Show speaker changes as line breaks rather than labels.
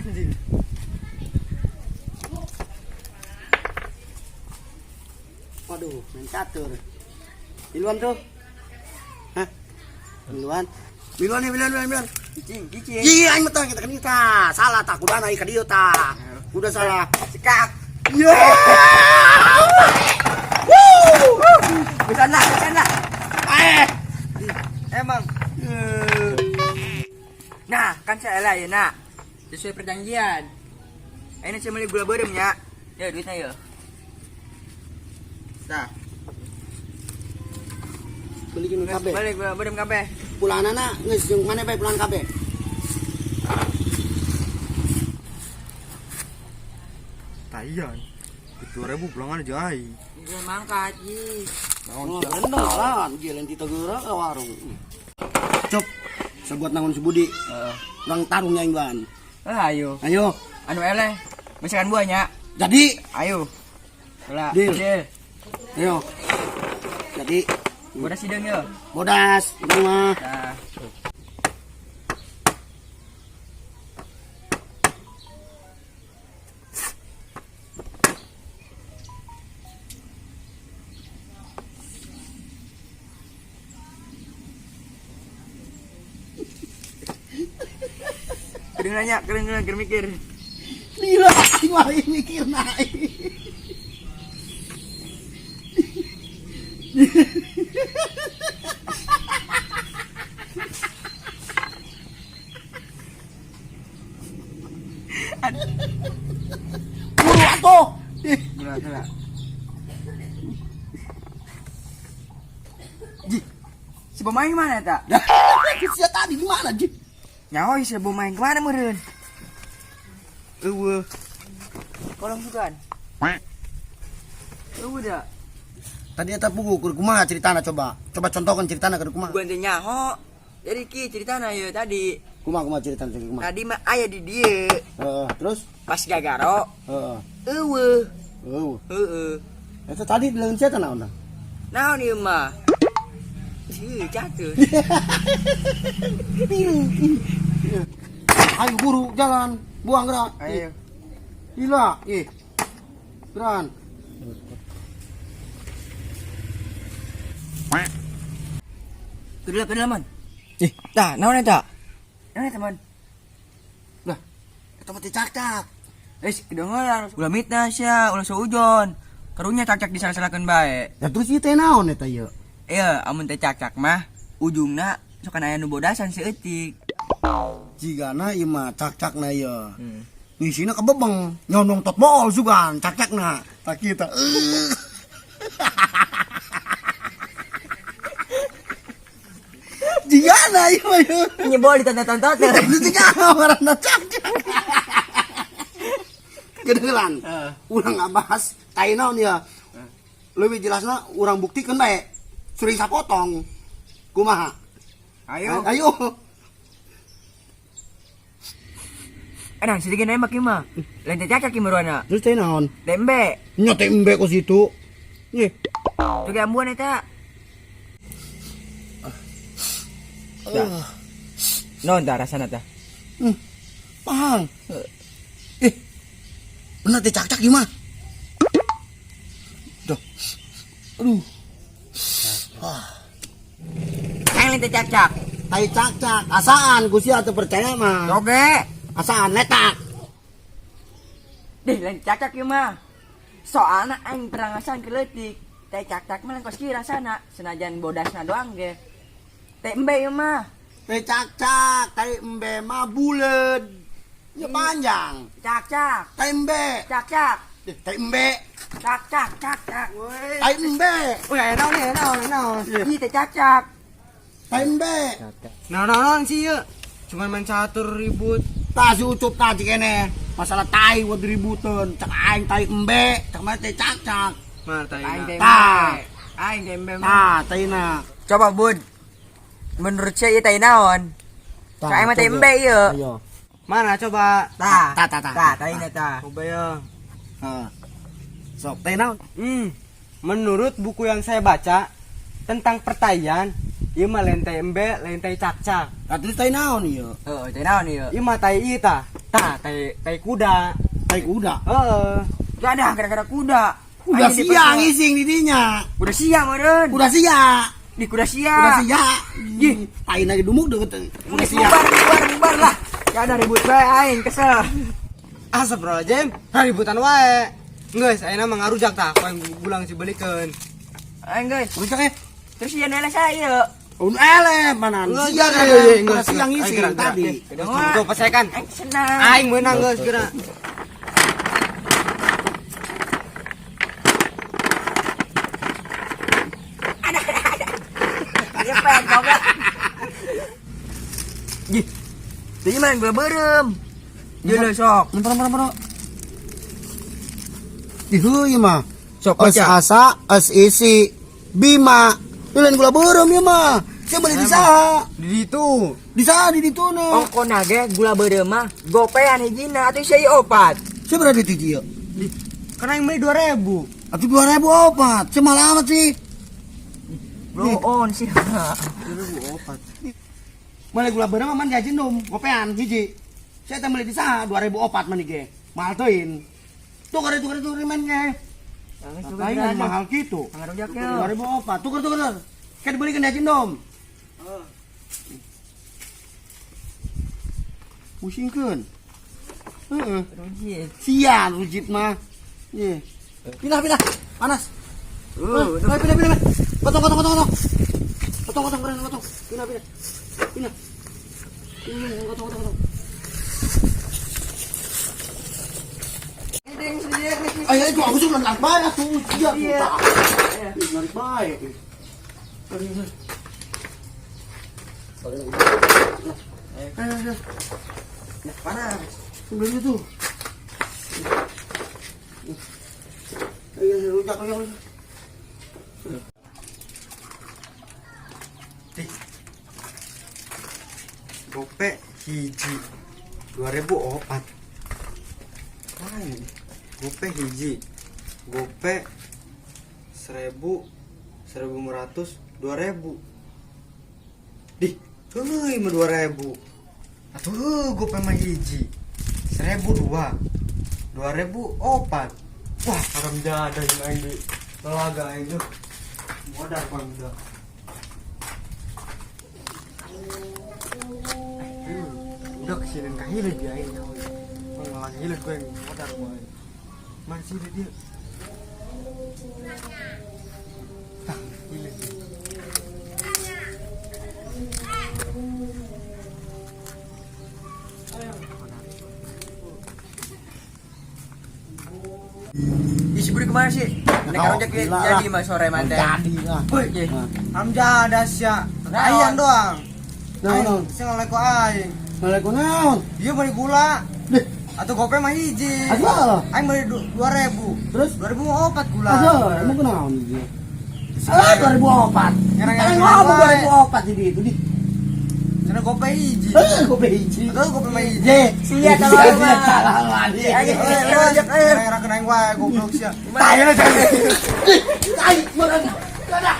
Anjing.
Waduh, main catur. Miluan tuh. Hah? Miluan. Miluan nih, miluan, miluan, miluan.
Cicing, cicing.
Iya, aing mah tah kita kan kita. Salah tak kuda naik ka dieu tah. Udah salah.
Cekak.
Iya.
Bisa lah, bisa lah.
Eh.
Emang. Nah, kan saya lah ya nak. Sesuai perjanjian. Ini saya beli gula beureum ya. Ya duitnya ya. Nah,
Beli gini kabeh.
balik gula beureum kabeh.
Pulanana geus jeung maneh bae pulang kabeh.
Taian. 2000 pulangan aja ai.
Jangan mangkat, ji.
Oh, lah, lain ti tegeura ka warung. Cop, sebuat nangon si Budi.
Heeh.
Urang tarung nya aing.
Ah, ayo.
Ayo.
Anu eleh. Misalkan buahnya.
Jadi,
Ayo. Lah,
Deal.
deal.
Ayo. Jadi,
Bodas sidang ya.
Bodas, urang mah.
Nah. Kering nanya, kering nanya, kering mikir.
Gila, aing mah mikir naik. Buru atuh. Ih,
Gila, gila. Ji, si pemain mana tak?
Sia tadi di mana, Ji?
Nyawa si pemain kemana meureun? Eueuh. Kolong sukan. Eueuh dah.
Tadi eta pugu kur kumaha ceritana coba. Coba contohkan ceritana keur kumaha.
Bukan teh nyaho. Jadi ki ceritana ya tadi.
Kumaha kumaha ceritana coba kumaha.
Tadi mah aya di dieu.
Heeh, terus
Pas gagaro,
heeh.
eueuh.
Heeh.
Heeh.
Eta tadi di leungeun sia teh naon tah?
Naon ieu mah? Ih, jatuh.
Ayo buru jalan, buang gerak.
Ayo.
Gila, ih. Geran.
Kedua kedua man. Ih, tah, naon eta? Naon eta man?
Lah, eta mah teh cakcak.
Eh, kedengeran. Ulah mitnah sia, ulah seujon. Karunya cakcak disalah-salahkeun bae.
Ya terus ieu teh naon eta ieu?
Iya, amun teh cakcak mah ujungna sok aya nu bodasan seeutik.
Jigana ieu mah cakcakna ieu.
Hmm.
Ngisina kebebeng, nyondong tot bool sugan cakcakna. Tak kita. Jigana ieu mah ieu.
Nyebol ditonton-tonton.
Jigana ngaranna cakcak. Kedengeran.
Heeh.
Urang ngabahas tai naon ya. Lebih jelasna urang buktikeun bae. Sering sapotong. Kumaha?
Ayo.
Ayo.
Anang sedikit nembak ieu mah. Lain teh cakcak ieu meruana.
Terus teh naon?
Tembe.
Nya tembe ku situ. Ih.
Tuh ambuan eta.
Uh.
Non tah rasana tah.
Pahang. Eh. Bener teh cakcak gimana? Duh. Aduh.
Aing lain teh cakcak.
Tai cakcak, asaan ku sia teu percaya mah.
Oke.
Asaan letak.
Deh lain cakcak ieu mah. Soalna aing pernah ngasaan ke leutik. Teh cakcak mah lain kos kieu rasana, senajan bodasna doang ge. Teh embe ieu mah.
Teh cakcak, tai embe mah buleud. Ya panjang.
Cakcak,
Tai embe.
cakcak,
Eh, tai embe.
cakcak, cakcak.
Tai embe.
Wih, naon nih, naon, naon.
Ih, teh cakcak.
Tai embe.
Naon naon sih ya. Cuman main catur ribut.
Tah si Ucup tah cikene. Masalah tai buat ributan. Cak aing tai embe, cak mah teh cakcak.
Mana tai?
Aing teh
Tah.
embe. Aing teh embe mah.
Tah, taina.
Coba Bud. Menurut saya ieu tai naon?
Tah,
Cak aing mah teh
coba.
embe ieu.
Ayo.
Mana coba?
Tah.
Tah, tah, tah.
Tah, taina tah.
Coba ya.
Heeh. Sok teh naon?
Menurut buku yang saya baca tentang pertaian, ieu mah lain tai embe, lain tai cakcak.
Tah terus tai naon ieu?
Heeh, teh naon ieu?
Ieu mah tai ieu tah. Tah, tai tai kuda.
Tai kuda.
Heeh.
Gak ada gara-gara kuda.
Udah
Aing
siang
dipaksa.
ising di dinya.
Udah siang meureun.
Udah siang.
Di kuda siang.
Udah siang.
Ih.
Tai lagi dumuk deket. Udah siang.
Bubar, bubar, bubar lah. Gak ada ribut bae aing kesel.
Astagfirullahaladzim, ributan wae. Geus, ayeuna mah ngarujak tah, ku aing gulang si belikeun.
Aing guys.
Rujak ya.
Terus ieu nela saya.
Un ele mana
Geus,
siang
iya, iya, iya,
udah
geus,
siang
geus.
ising
Aing gerak,
tadi.
gerak. Geus, tuh pasekan.
Aing senang.
Aing meunang geus geura.
Dia pengen goblok. Ih. Ini mah gula beureum. Jeuleuh sok.
Lempar lempar lempar. Diheuy mah.
Sok
Es
baca.
asa, es isi, Bima. Lu lain gula beureum ieu mah. Sia beli di saha?
Di ditu.
Di saha di ditu na.
Ongkona ge gula beureum mah gopean hijina atuh sia opat.
Sia berada di dieu.
Karena aing beli 2000.
Atuh 2004. Sia mahal amat sih.
Blow on sih.
2004. Mulai gula beureum mah man jajan dom, gopean hiji. Sia teh beli di saha 2004 mah ge. Mahal teuing. Tukar tukar tukar main ge. Lain mahal gitu.
Ngarujak ya.
2004. Tukar tukar. Tukar. Kayak dibelikan jajan dom. Pusingkeun. Heeh.
Rujit.
Sian rujit mah. Ye. Pindah pindah. Panas. Ayo pindah pindah. Potong potong potong potong. Potong potong keren potong. Pindah pindah. Pindah. Pindah potong potong potong. Ayo itu aku sudah narik bae atuh. Iya.
Iya.
Ih, narik bae. Ayo, ayo.
Panas.
Sebelumnya tuh. Ayo, ayo, rujak, rujak, rujak.
Gope hiji 2004. Lain. Gope hiji. Gope 1000 1500 2000. Dih, heueuy mah 2000. Atuh heuh gope mah hiji. 1002. 2004. Wah, haram jadah ini aing di telaga aing tuh. Modal bang udah. Udah kesini kahilet dia aing nyawa. Pengelang hilet gue yang modal gue. Mana sih dia? Tah, hilet dia.
Ih, si Budi kemana sih? Nek ngarujak ge
Gila
jadi
lah.
mah sore mah teh.
Jadi lah.
Woi, ye.
Amjada sia. Ayang doang.
Naon, naon?
Sing ngaleko aing.
Ngaleko naon?
Dia beli gula.
Dih,
Atau gope mah hiji.
Asa?
Aing beli 2000.
Terus?
2004 gula.
Asa, emang kunaon dia? Ah, 2004.
Ngerang-ngerang
Ngerang ngomong
wae.
2004 jadi itu di.
Cenah gope hiji.
Eh, gope hiji.
Atau gope mah hiji.
Je,
Sia, salah
Sia,
mah.
salah lagi.
Ayo, ayo, ayo.
Ngerang-ngerang aing wae goblok sia.
Tai lah, tai. Tai, mana? Ada.